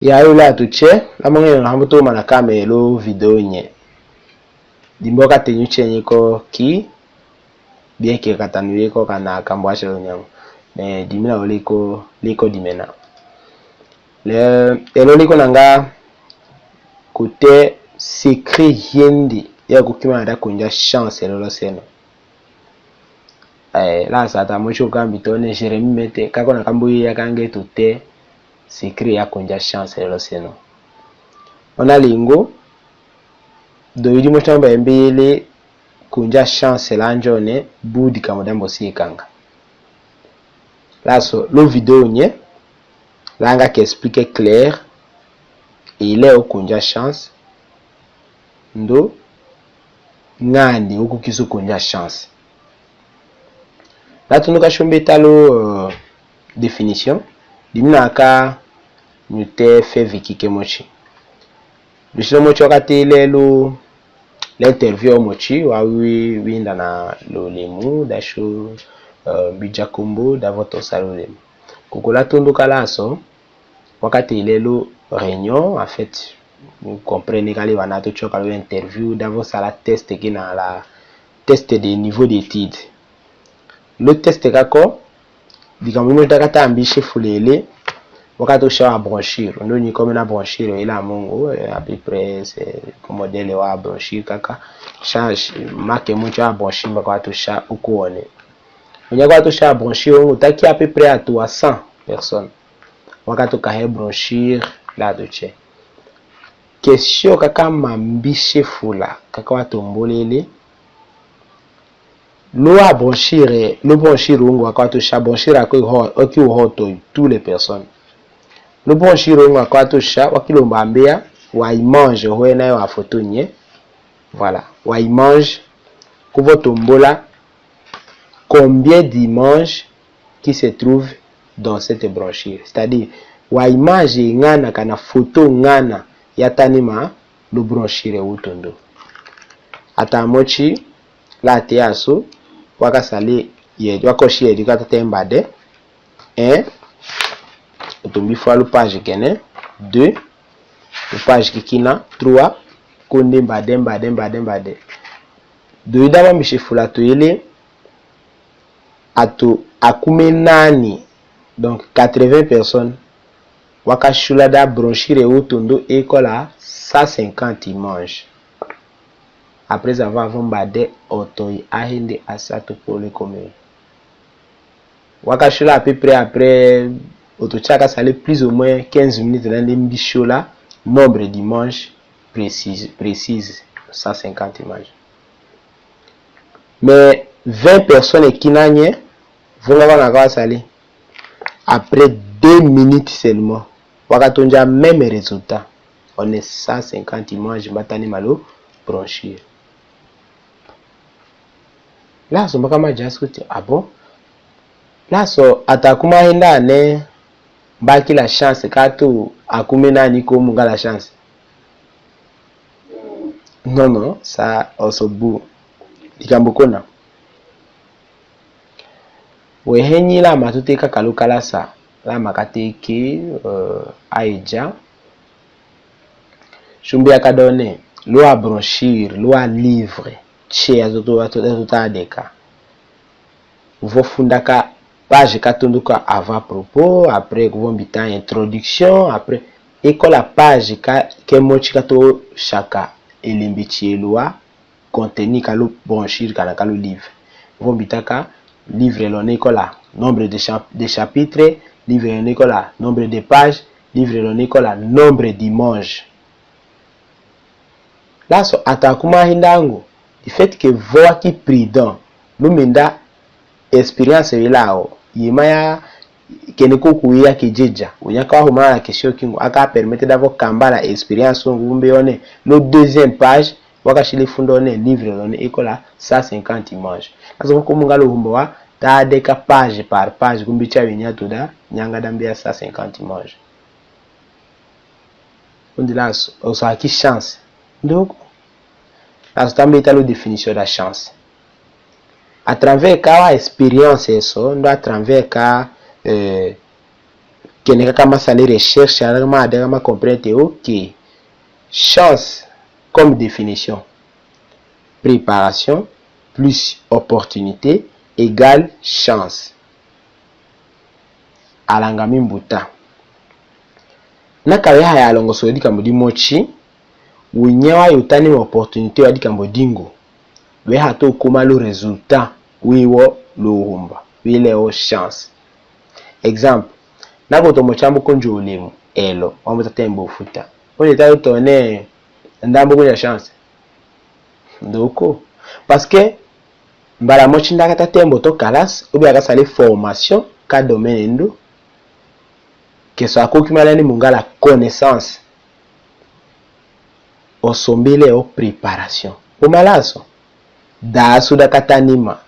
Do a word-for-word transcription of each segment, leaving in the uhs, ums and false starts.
Yayo la tu tse, la mwange na hambo to mana kame lo video nye. Dimbo ka tenyu tse nye ko ki, bien que ka tanu ye ko kana kambwa tse lo nyango. Mais dimina o liko, liko dimena. Le, elo liko nanga kute secret yindi, ya kukima da kunja chance elo lo seno. Eh, la sa ta mocho kambi tone Jérémie Mete, kako na kambu ya kange tute secret ya kunja chance elo seno. Ona lingu, do idi mocho amba embele kunja chance la njone, budi kamo dambo si kanga. La so, lo video nye, la nga ke expliquer clair, ile o kunja chance, ndo ngandi uku kisu kunja chance. La tundu ka shumbi talo, euh, définition, dimina ka nyute fe viki ke mochi. Lushilo mochi wakati le lu, l'interview mochi, wa wi, winda na lulemu, dashu, euh, mbija kumbu, davo tosa lulemu. Kukula tundu kala so, wakati le lu réunion, en fait, vous comprenez, kali wana tu choka lu interview, davo sala test kina la test de niveau d'étude. Lu test kako, dikambu mochi da ka ta ambise fulele, wakati usha wa bronchir, ndo nyi kome na bronchir, ila mungu, eh, à peu près, c'est comme modèle wa bronchir kaka, sha, sh-, make mochi wa bronchir, mbaka watu sha ukuone. Unya kwa watu sha bronchir, ungu taki à peu près à trois cents personnes. Wakati ukahe bronchir, la tu tse. Question kaka mambise fula, kaka watu mbolele. Lo wa bronchir, lo bronchir ungu wakati usha bronchir ako ho, oki uhoto toutes les personnes. Lo bronchir ungu wakati usha, wakilomba mbia, wa image, hwe na yo wa photo nye. Voilà, wa image, kuvo tombola, combien d'images qui se trouvent dans cette bronchire. C'est-à-dire, wa image ngana kana photo ngana ya tanima lo bronchire utondo. Ata mochi, la te aso, wakasali ye, wakoshi ye, dikata tembade, un, otombi fwa lo page kene, deux, lo page kikina, trois, kunde mbade, mbade, mbade, mbade. Do ida mambise fula to ele, ato akume nani, donc quatre-vingts personnes, wakashula da bronchire utondo ekola cent cinquante images. Après avoir vo mbade otoi ahende asato pole komei. Wakashula à peu près après, oto tsa kasali plus ou moins quinze minutes nandi mbishola nombre d'images précises, précises, cent cinquante images. Mais vingt personnes ekina nye, vonga bana kwa sali. Après deux minutes seulement, wakatonja même résultat. On est cent cinquante images, mbatani malo bronchire. Laso mbaka ma just kuti, ah bon? Laso ata kuma henda ne, mbaki la chance katu akume nani ko munga la chance. Non, non, ça, on se bout. Likambo kona. Wehenyi la matute kaka lukala sa, la makateke, euh, aija. Shumbi aka donne, lwa bronchire, lwa livre, tse azo to, azo to, azo tadeka. Vo fundaka page katunduka avant propos, après kuvo mbita introduction, après ekola page ka, ke motsi katoshaka elembe tsi elwa, contenu ka lo bronchire kana ka lo livre. Vo mbitaka livre lo ne ekola nombre de cha-, de chapitre, livre lo ne ekola nombre de page, livre lo ne ekola nombre d'images. Laso ata kuma hindangu, du fait que vo waki prudent, lumenda expérience yo ilao, yema ya kene kuku ya kijeja, unyaka wahuma la question kingu, aka permettre davo kamba la expérience ungu umbe one, lo deuxième page, wakashili funda one livre lo ne ekola cent cinquante images. Laso kumunga luhumbo wa tadeka page par page, kumbi tsa winya tuda, nyanga dambi ya cent cinquante images. Undi laso, oso aki chance. Donc, laso tambi ita lo définition da chance. À travers ka wa expérience eso, ndo à travers ka, euh, Kene kaka ma sali recherche, ala kaka ma ada kaka ma comprendre te, ok. Chance, comme définition, préparation plus opportunité égale chance. Alanga mi mbuta. Na ka we haya alongoso dikambo dimo ti, unya wa yo tani ma opportunité wa dikambo dingo, we ha to kuma lo résultat wi wo lo humba, wi le wo chance. Exemple, na ko tomo tia mbo konjo ulemu, elo, wa mbo ta tembo futa. Konjo ta yo tone, nda mbo konjo chance. Ndoko. Parce que, mbala mo ti nda ka ta tembo to kalasi, ou bien ka sali formation, ka domaine ndo. Que ce soit ko kima lani mu nga la connaissance. O sombele o préparation. O malaso. Dasu da ka tani ma.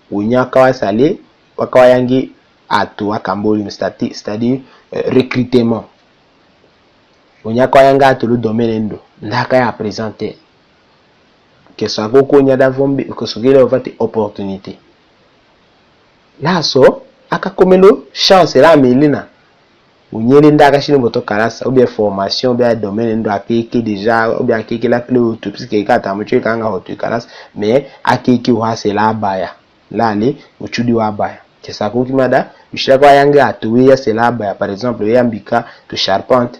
Unya ka wa sali, wa ka wa yangi atu wa kamboli, c'est-à-dire, c'est-à-dire, euh, recrutement. Unya ka wa yangi atu lo domaine ndo. Nda ka ya présenter. Que soit ko ko nya da vombi, que soit kele o vati opportunité. Laso, a ka kome lo chance la milina. Unyele nda ka sini mbo to kalasi, ou bien formation, ou bien domaine ndo a keke déjà, ou bien a keke la clé ou tout, puisque ka ta mo tio ka nga ho tu kalasi, mais a keke wa sela baya. Lale, u tudi wa baya. Que ça ko kima da, u sila kwa yangi atu wi ya sela baya, par exemple, ya mbika tu charpente.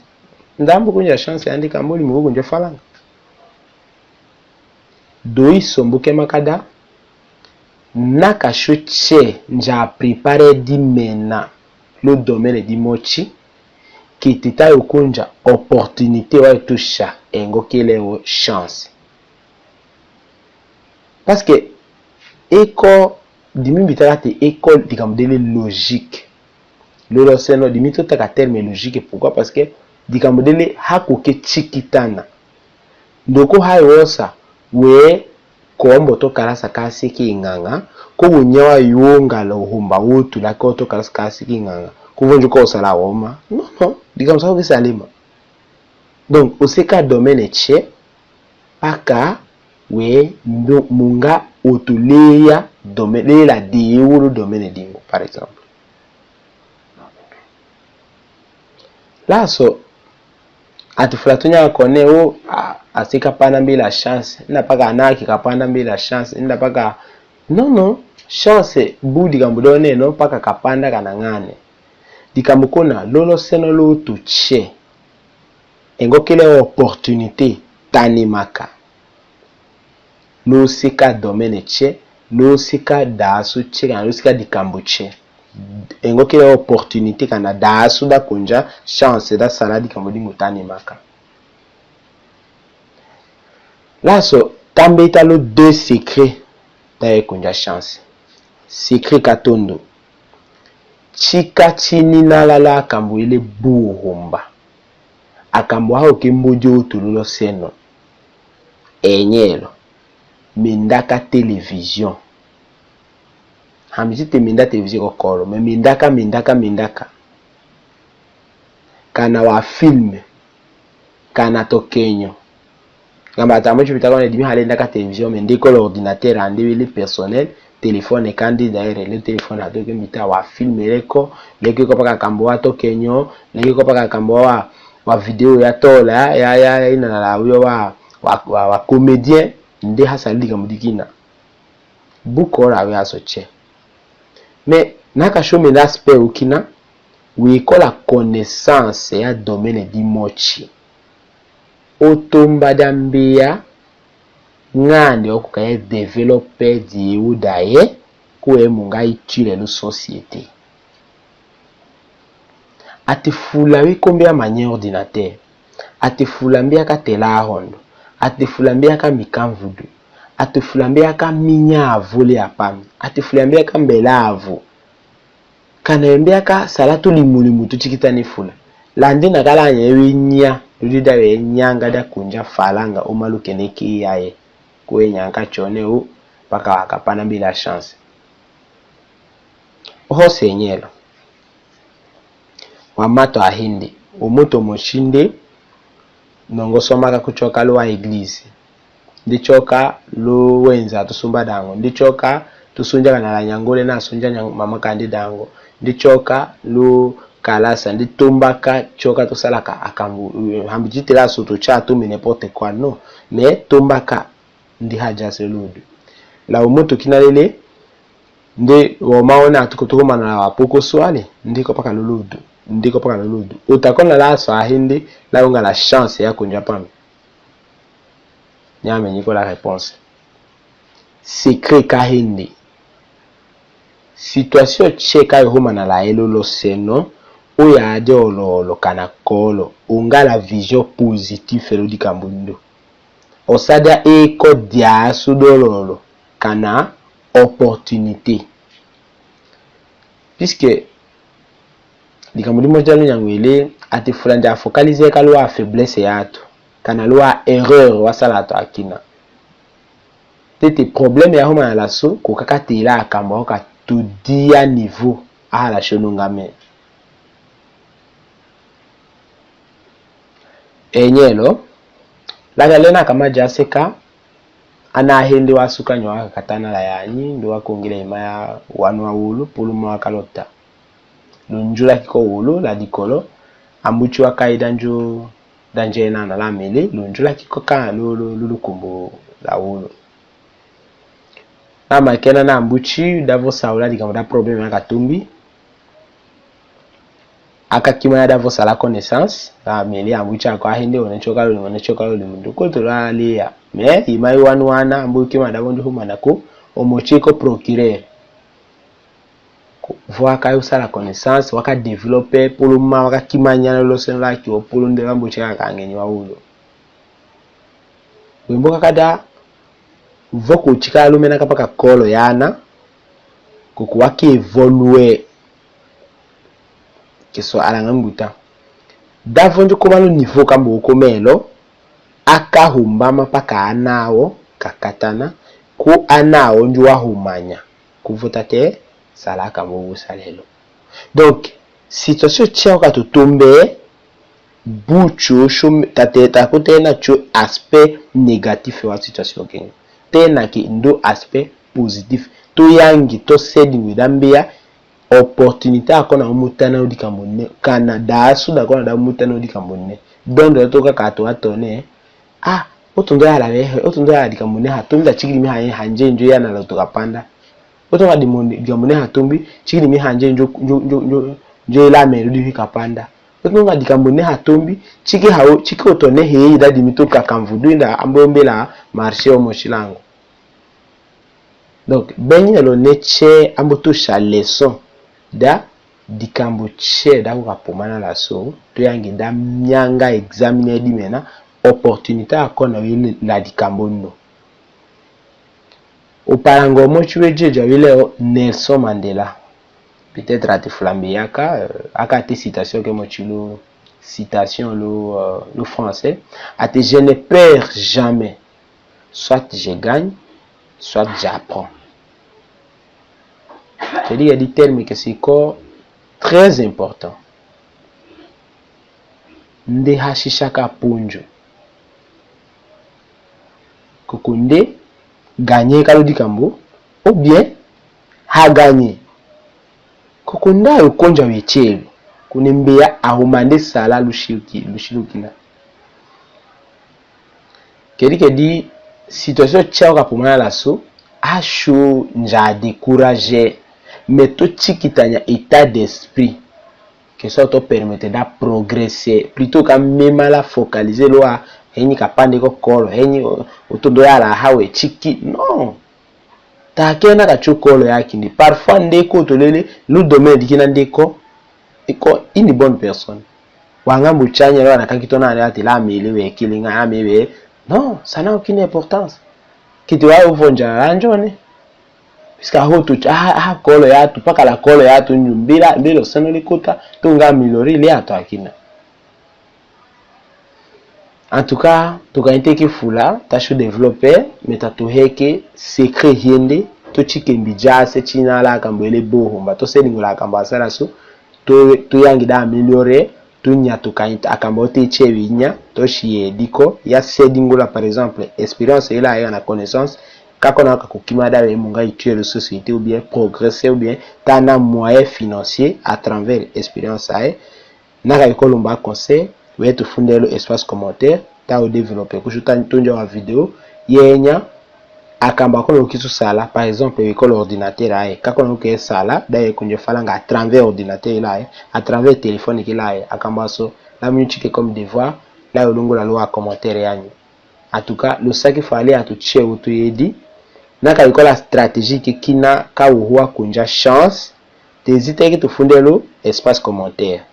Nda mbo konjo chance yandi kamboli mbo konjo falanga. Doi sombo ke makada, na ka sho tie nja préparer di mena lo domaine dimo ti, kiti ta yo konja opportunité wa yo tusa, engo kele wo chance. Parce que école, dimi mbi tala te école dikambo dele logique. Lolo seno, dimi to taka terme logique, pourquoi? Parce que dikambo dele ha ko ke tikitana. Ndoko ha yo sa, we ko mbo to kalasi ka siki nganga, ko unya wa yo nga lo humba wo tula ko to kalasi ka siki nganga. Ko vonjo ko sala woma. Non, non, dikambo sa ko ke salima. Donc, o seka domaine tie, paka we ndo mu nga o tuleya domaine, lela de ye wo lo domaine dingo, par exemple. Laso, ati fula tunya kone o, a, a seka pana mbila chance, nda paka anaki ka pana mbila chance, nda paka, non, non, chance, bu dikambo done, non, paka ka pana kana ngane. Dikambo kona, lolo seno lo tu tie. Engo kele opportunité, tani maka. Lo sika domaine tie, lo sika dasu tie, kana lo sika dikambo tie. Engo kele opportunité kana dasu da konja chance da sala dikambo dingo tani maka. Laso, tambe ita lo deux secrets da ye konja chance. Secret katondo. Tika tini na lala akambo ele bu ohomba. Akambo aho ke mbodi otu lolo seno. Enyelo. Mendaka télévision. Ha mbi ti te menda télévision kokolo, mais mendaka, mendaka, mendaka. Kana wa film, kana tokenyo. Ngamba ata mo ti bita kone dimi hale ndaka télévision, mais nde ko l'ordinateur ande wele personnel, téléphone kandi d'ailleurs, le téléphone ato ke mbita wa film leko, leko ko paka kambo wa tokenyo, leko ko paka kambo wa, wa vidéo ya tola, ya, ya, ya, ina na la uyo wa, wa, wa, wa comédien, nde ha sali dikambo di kina. Bu kola we aso tie. Mais, na ka show me l'aspect u kina, we kola connaissance ya domaine di mo ti. Otomba da mbeya, ngande oko ka ye développer di u daye, ko ye mu nga utile lu société. Ati fula we ko mbeya mania ordinateur. Ati fula mbeya ka tela ahondo. Ati fula mbeya ka mika mvudu. Ati fula mbeya ka minya avole apami. Ati fula mbeya ka mbela avo. Kana mbeya ka sala tu limulimu tu tikitani fula. Landi na kala nye we nya. Ludi da we nyanga da kunja falanga uma lu keneki yaye. Kwe nyanka tione u paka wa ka pana mbila chance. Oho senyelo. Wa mato ahindi, umutu omosi nde, nongo somaka kutioka lu wa église. Nditioka lu wenza tusumba dango. Nditioka tusunja kana la nyangole na sunja nyang-, mama kandi dango. Nditioka lu kalasa, nde tombaka tioka tosalaka akambu, eh, hambu ti tela soto tia tumbi n'importe quoi, non. Mais tombaka nde ha diase lolodu. La omo tokina lele, nde woma wena tuko tuko mana la wapoko swale, nde ko paka lolodu, nde ko paka lolodu. Ota kona la swahi nde, la unga la chance ya kunja pame. Nyame nyi ko la réponse. Secret ka hende. Situation tie ka yo humana la elo lo seno, oya de olo olo kana kolo, unga la vision positive lo dikambu ndo. Osadia eko diasu dololo kana opportunité. Puisque dikambu dimo dia lunyangwele ati fula ndia focaliser ka lwa faiblesse ya atu, kana lwa erreur wasala atu akina. Tete problème ya humana lasu ko kaka tela akambu ko ka tudia niveau ahala shonungame. Enyelo, laka lena kama diase ka, ana hende wasuka nyo aka katana la yanyi, ndu wakungile ima ya wanu wa wulu, pulu mwa wakalota. Lunjula kiko wulu, la dikolo, ambuti wakayi danju, danjena na la mele, lunjula kiko ka lu, lu, lu, lukumbu la wulu. Na makena na ambuti, davo saula dikambu da problème ya katumbi. Aka kima ya davo sala connaissance, la mele ambuti ako ahende one tioka luli, one tioka luli mundu ko tula lia. Mais, ima iwanu wana, ambu kima davo ndu humana ko, omo tiko procureur. Ko, vo aka yo sala connaissance, waka développer, pulu ma, waka kima nyana lo seno la kio, pulu nde la mbuti aka kangenyi wa wulu. Wimbo kaka da, vo ko tika lumena kapa ka kolo yana, ko kuwa ki évoluer. Ke so alanga mbuta. Davo njo komano niveau kambo komelo, aka humbama paka ana wo kakatana, ko ana wo njo wahumanya. Kuvo tate, sala kambo wusalelo. Donc, situation tia ka tutumbe, bu tio, tio, tate, ta kutena tio aspect négatif wa situation kenge. Tena ki ndo aspect positif. Tuyangi, tusedi ngwida mbia, opportunité ako na umutana udikambo ne, kana dasu da ako na da umutana udikambo ne. Dondo toka ka tu atone, ah, otondo yala wehe, otondo yala dikambo ne hatumbi da tikili mi ha, ha nje njo yana la tuka panda. Otonga dikambo ne hatumbi, tikili mi ha nje njo, njo, njo, njo, njo ila melu di hika panda. Otonga dikambo ne hatumbi, tiki hao, tiki otone he ida dimi tuka kamvudu inda ambo mbela marché omo tilango. Donc, benye lo ne tie ambo tusa leçon da dikambo tie da kuka pomana laso, tuyangi da mianga examiner dimena, opportunité ako na wele la dikambo no. Upalanga omo ti wejeja wile o Nelson Mandela. Peut-être ati fula mbi yaka, euh, aka ati citation ke mo ti lu, citation lu, euh, lu français. Ati: je ne perds jamais. Soit je gagne, soit j'apprends. C'est-à-dire, il y a des termes que c'est encore très important. Nde hasisaka punju. Koko nde gagner ka lu dikambo, ou bien ha gagner. Koko nda yo konja wetiebi. Kone mbeya ahuma nde sala lusiluki, lusilukina. Kedi kedi situation tia uka pomana laso, asio nja décourager, mais to tikitanya état d'esprit ke so to permettre da progresser, plutôt ka mema la focaliser lwa, heni kapande ko kolo, heni o, otondo yala hawe tiki, non. Ta kena ka tio kolo ya kindi. Parfois nde ko tolele, lu domaine dikina nde ko, iko une bonne personne. Wanga mbu tianye lwa na kakitona ane ati la mele we kilinga ame we. Non, ça n'a aucune importance. Kiti wa uvonja la njone. Puisque aho tu, ah, ah, kolo ya tu, paka la kolo ya tu, nyumbila, mbilo seno likuta, tunga milori, le ato akina. En tout cas, tuka inte ki fula, ta sio développer, mais ta tuheke, secret hiende, to tike mbi ja se tina la kambo ele bohumba, to se dingo la kambo asala so, to, to yangi da améliorer, to nya tuka inte, akambo te che winya, to shie diko, ya se dingo la, par exemple, expérience ela ya na connaissance, Kaka ona ka kukima da we munga utile société ou bien progresser ou bien tana moyen financier à travers expérience ae. Na ka iko lumba conseil, we tufundelo espace commentaire, ta u développer kusu ta tunja wa vidéo, yenya, akamba kono kisu sala, par exemple, iko l'ordinateur ae, ka kono ke sala, da ye kunje falanga à travers ordinateur lae, à travers téléphone ki lae, akamba so, la mu nyutike comme devoir, la yo lungula lwa commentaire yanyu. En tout cas, lusaki fwale atu tse utu yedi, na ka iko la stratégie ki kina ka uhua kunja chance, te zite ki tufundelo espace commentaire.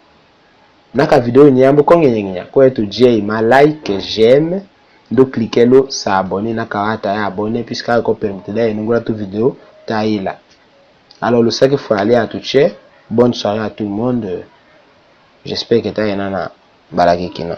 Na ka vidéo ini yambu ko nginyinginya, ko etu jei ma like, j'aime, ndu cliquer lo s'abonner na ka wata ya abonner, puisque ko permettre da ye nungula tu vidéo ta ila. Alors, lusaki fwale atu tse, bonne soirée à tout le monde. J'espère que ta yena na bala ki kina.